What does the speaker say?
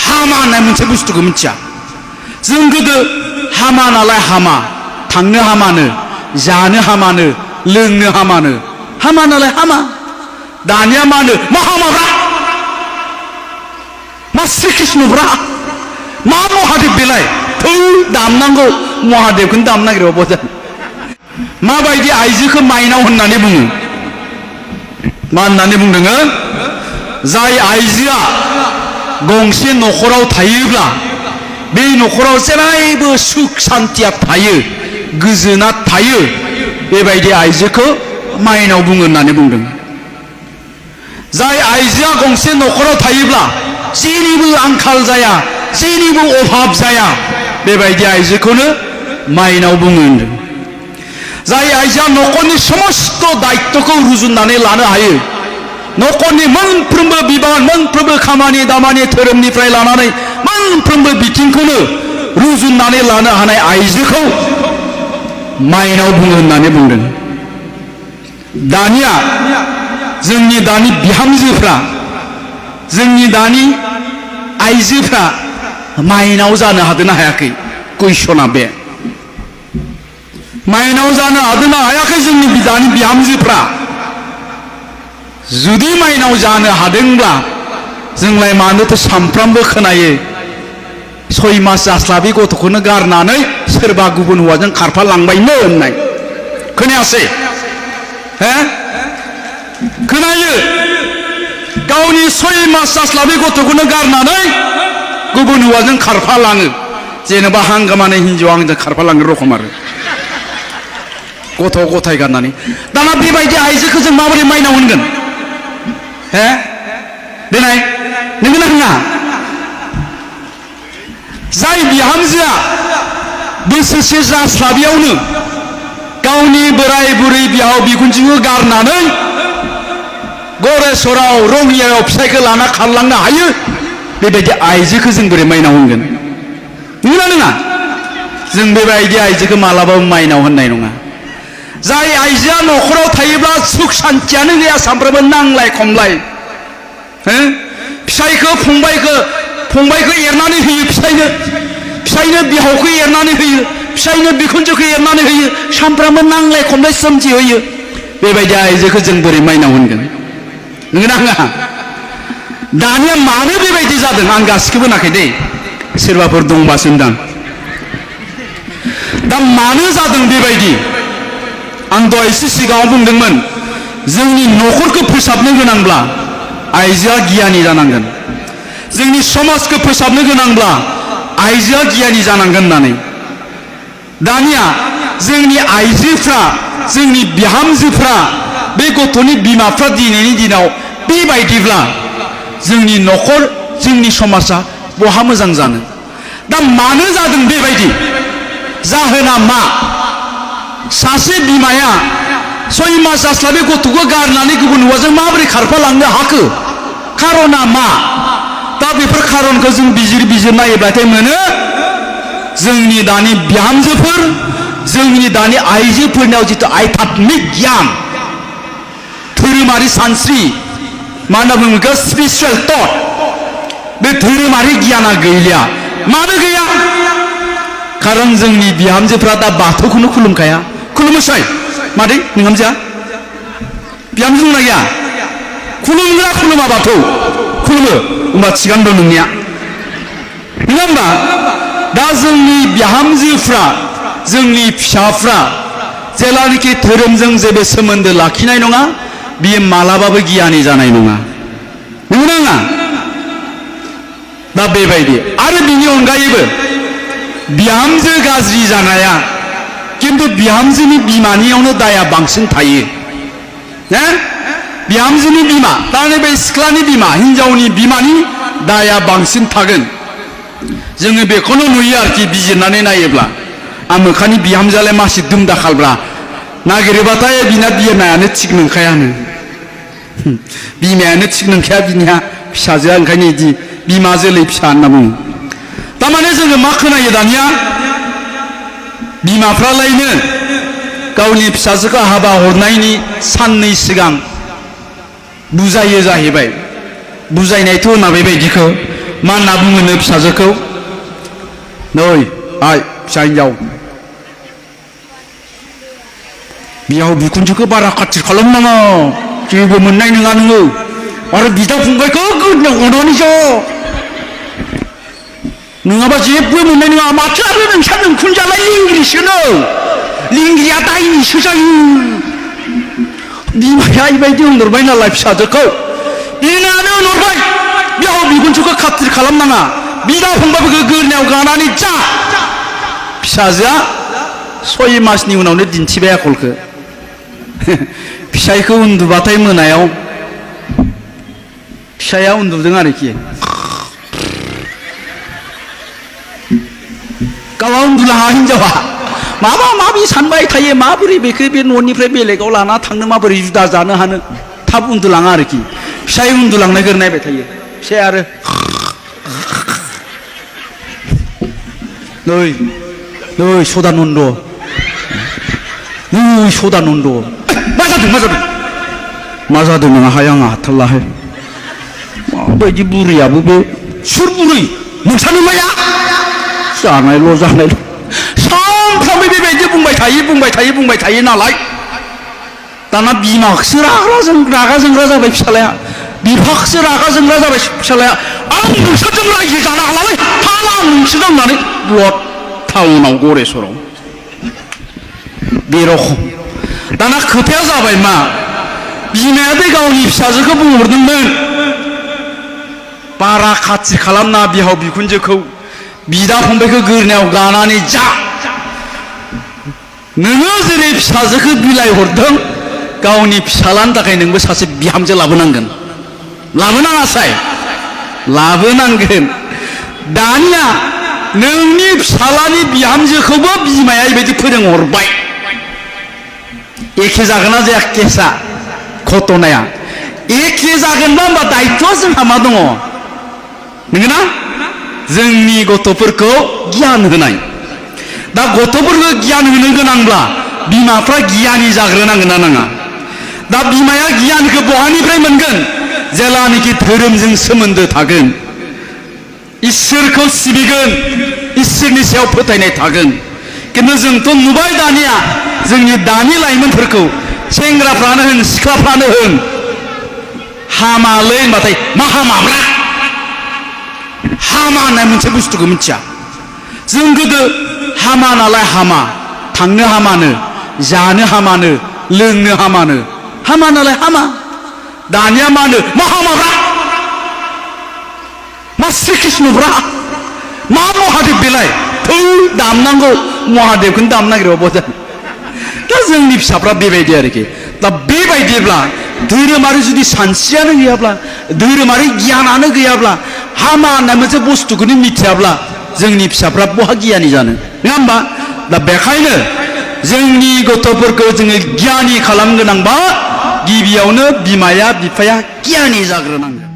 हामा होननाय मोनसे बुस्थुखौ मिथिया जों गोदो हामा नालाय हामा थांनो हामानो जानो हामानो लोंनो हामानो हामा नालाय हामा दानिया मा होनो मा हामाब्रा मा श्री कृष्णब्रा मा महादेव बेलाय थौ दामनांगौ महादेवखौनो दामनो नागिरो बजा माबायदि आइजोखौ माइनाव होननानै बुङो मा होननानै बुंदों जाय आइजोआ गंसे न'खराव थायोब्ला बे न'खराव जेरावबो सुख शान्तिया थायो गोजोना थायो बेबायदि आइजोखौ माइनाव बुङो होननानै बुंदों जाय आइजोआ गंसे न'खराव थायोब्ला जेनिबो आंखाल जाया जेनिबो अभाब जाया बेबायदि आइजोखौनो माइनाव बुङो होनदों जाय आइजोआ न'खरनि समस्त दायित्वखौ रुजुननानै लानो हायो न'खरनि मोनफ्रोमबो बिबान मोनफ्रोमबो खामानि दामानि धोरोमनिफ्राय लानानै मोनफ्रोमबो बिथिंखौनो रुजुननानै लानो हानाय आइजोखौ माइनाव बुङो होननानै बुंदों दानिया जोंनि दानि बिहामजोफ्रा जोंनि दानि आइजोफ्रा माइनाव जानो हादोंना हायाखै कुइसना बे माइनाव जानो हादोंना हायाखै जोंनि दानि बिहामजोफ्रा जुदि माइनाव जानो हादोंब्ला जोंलाय मानोथो सामफ्रामबो खोनायो 6 मास जास्लाबै गथ'खौनो गारनानै सोरबा गुबुन हौवाजों खारफालांबायनो होननाय खोनायासै हो खोनायो गावनि 6 मास जास्लाबै गथ'खौनो गारनानै गुबुन हौवाजों खारफालाङो जेनेबा हांगामानि हिन्जावा आंजों खारफालाङो रखम आरो गथ' गथाय गारनानै दाना बेबायदि आइजोखौ जों माबोरै माइनाव होनगोन हे देनाय नोंगोना नङा जाय बिहामजोआ बोसोरसे जास्लाबियावनो गावनि बोराय बुरै बिहाव बिखुनजोखौ गारनानै गरेस्वराव रङियायाव फिसाइखौ लाना खारलांनो हायो बेबायदि आइजोखौ जों बोरै माइनाव होनगोन नंगौना नङा जों बेबायदि आइजोखौ मालाबाबो माइनाव होननाय नङा जाय आइजोआ न'खराव थायोब्ला सुख शान्तियानो गैया सानफ्रोमबो नांलाय खमलाय फिसाइखौ फंबायखौ एरनानै होयो फिसाइनो बिहावखौ एरनानै होयो फिसाइनो बिखुनजोखौ एरनानै होयो सानफ्रोमबो नांलाय खमलाय सोमजिहोयो बेबायदि आइजोखौ जों बोरै माइनाव होनगोन नंगौना नङा दानिया मानो बेबायदि जादों आं गासिखौबो होनाखै दे सोरबाफोर दंबासो होनदां दा मानो जादों बेबायदि आं दहायसो सिगाङाव बुंदोंमोन जोंनि न'खरखौ फोसाबनो गोनांब्ला आइजोआ गियानि जानांगोन जोंनि समाजखौ फोसाबनो गोनांब्ला आइजोआ गियानि जानांगोन होननानै दानिया जोंनि आइजोफ्रा जोंनि बिहामजोफ्रा बे गथ'नि बिमाफ्रा दिनैनि दिनाव बेबायदिब्ला जोंनि न'खर जोंनि समाजा बहा मोजां जानो दा मानो जादों बेबायदि जाहोना मा सासे बिमाया 6 मास जास्लाबै गथ'खौ गारनानै गुबुन हौवाजों माबोरै खारफालांनो हाखो खारना मा दा बेफोर खारनखौ जों बिजिर नायोब्लाथाय मोनो जोंनि दानि बिहामजोफोर जोंनि दानि आइजोफोरनियाव जितु आध्यात्मिक गियान धोरोमारि सानस्रि मा होनना बुङो बेखौ स्पिरिचुवेल थट बे धोरोमारि गियाना गैलिया मानो गैया खारन जोंनि बिहामजोफ्रा दा बाथौखौनो खुलुमखाया खुलुमोसै मादै नोंहामजोआ बिहामजो दंना गैया खुलुमग्रा खुलुमा बाथौ खुलुमो होमबा थिगानो दं नोंनिया नङा होमबा दा जोंनि बिहामजोफ्रा जोंनि फिसाफ्रा जेलानाखि धोरोमजों जेबो सोमोन्दो लाखिनाय नङा बियो मालाबाबो गियानि जानाय नङा नंगौना नङा दा बेबायदि आरो बिनि अनगायैबो बिहामजो गाज्रि जानाया किन्तु बिहामजोनि बिमानियावनो दाया बांसिन थायो बिहामजोनि बिमा दा नैबे सिख्लानि बिमा हिनजावनि बिमानि दाया बांसिन थागोन जोङो बेखौनो नुयो आरोखि बिजिरनानै नायोब्ला आमोखानि बिहामजोआलाय मासि दुमदाखालब्रा नागिरोबाथाय बिना बिमायानो थिग नंखायानो बिमायानो थिग नंखाया बिनिया फिसाजोआ ओंखायनो इदि बिमा जोलै फिसा होनना बुङो तारमाने जोङो मा खोनायो दानिया बिमाफ्रालायनो गावनि फिसाजोखौ हाबा हरनायनि साननै सिगां बुजायो जाहैबाय बुजायनायथ' होना बेबायदिखौ मा होनना बुङोनो फिसाजोखौ नै आइ फिसा हिनजाव बिहाव बिखुनजोखौ बारा खाथिर खालामनाङा जेबो मोननाय नङा नोङो आरो बिदा फंबायखौ गोदनायाव अनानैसो नङाबा जेबो मोननाय नङा माथो आरो नोंसा नोंखुनजालाय लिंग्रिसोनो लिंग्रिया दायनिसो जायो बिमाया बेबायदि होनहरबाय नालाय फिसाजोखौ बिनानो होनहरबाय बिहाव बिखुनजोखौ खाथिर खालामनाङा बिदा फंबायफोरखौ गोदनायाव गानानै जा फिसाजोआ 6 मासनि उनावनो दिन्थिबाय आखलखौ फिसायखौ उन्दुबाथाय मोनायाव फिसाया उन्दुदों आरोखि गावहा उन्दुलाङा हिनजावा माबा माबि सानबाय थायो माबोरै बेखौ बे न'निफ्राय बेलेगाव लाना थांनो माबोरै जुदा जानो हानो थाब उन्दुलाङा आरोखि फिसाय उन्दुलांनायखौ नायबाय थायो फिसाया आरो नै नै सदानन्द नै सदानन्द मा जादों मा जादों नोंहाय आंहा हाथारलाहाय माबायदि बुरैयाबो बे सोर बुरै नोंसानो माया जानायल' सानफ्रामबो बेबायदि बुंबाय थायो नालाय दाना बिमाखौसो रागा जोंग्रा जाबाय फिसालाया बिफाखौसो रागा जोंग्रा जाबाय फिसालाया आं नोंसोरजों रायजो जानो हालालै हाला आं नोंसोरजों होननानै ब्लड टाउनाव गरेस्वराव बे रखम दाना खोथाया जाबाय मा बिमाया बे गावनि फिसाजोखौ बुंहरदोंमोन बारा खाथि खालामना बिहाव बिखुनजोखौ बिदा फंबायखौ गोदनायाव गानानै जा नोङो जेरै फिसाजोखौ बिलाइ हरदों गावनि फिसालानि थाखाय नोंबो सासे बिहामजो लाबोनांगोन लाबोनाङासाय लाबोनांगोन दानिया नोंनि फिसालानि बिहामजोखौबो बिमाया बेबायदि फोरोंहरबाय एखे जागोन ना जाया केसा घटनाया एखे जागोनबा होमबा दायित्वआ जोंहा मा दङ नंगौना जोंनि गथ'फोरखौ गियान होनाय दा गथ'फोरखौ गियान होनो गोनांब्ला बिमाफ्रा गियानि जाग्रोनांगोन ना नाङा दा बिमाया गियानखौ बहानिफ्राय मोनगोन जेलानाखि धोरोमजों सोमोन्दो थागोन इसोरखौ सिबिगोन इसोरनि सायाव फोथायनाय थागोन खिन्थु जोंथ' नुबाय दानिया जोंनि दानि लाइमोनफोरखौ सेंग्राफ्रानो होन सिख्लाफ्रानो होन हामालै होनबाथाय मा हामाब्रा हामा होननाय मोनसे बुस्थुखौ मिथिया जों गोदो हामा नालाय हामा थांनो हामानो जानो हामानो लोंनो हामानो हामा नालाय हामा दानिया मा होनो मा हामाब्रा मा श्री कृष्णब्रा मा महादेब बेलाय थौ दामनांगौ महादेबखौनो दामनो नागिरबा बजा दा जोंनि फिसाफ्रा बेबायदि आरोखि दा बेबायदिब्ला धोरोमारि जुदि सानस्रियानो गैयाब्ला धोरोमारि गियानानो गैयाब्ला हामा होननाय मोनसे बुस्थुखौनो मिथियाब्ला जोंनि फिसाफ्रा बहा गियानि जानो नङा होमबा दा बेखायनो जोंनि गथ'फोरखौ जोङो गियानि खालामनो गोनांबा गिबियावनो बिमाया बिफाया गियानि जाग्रोनांगोन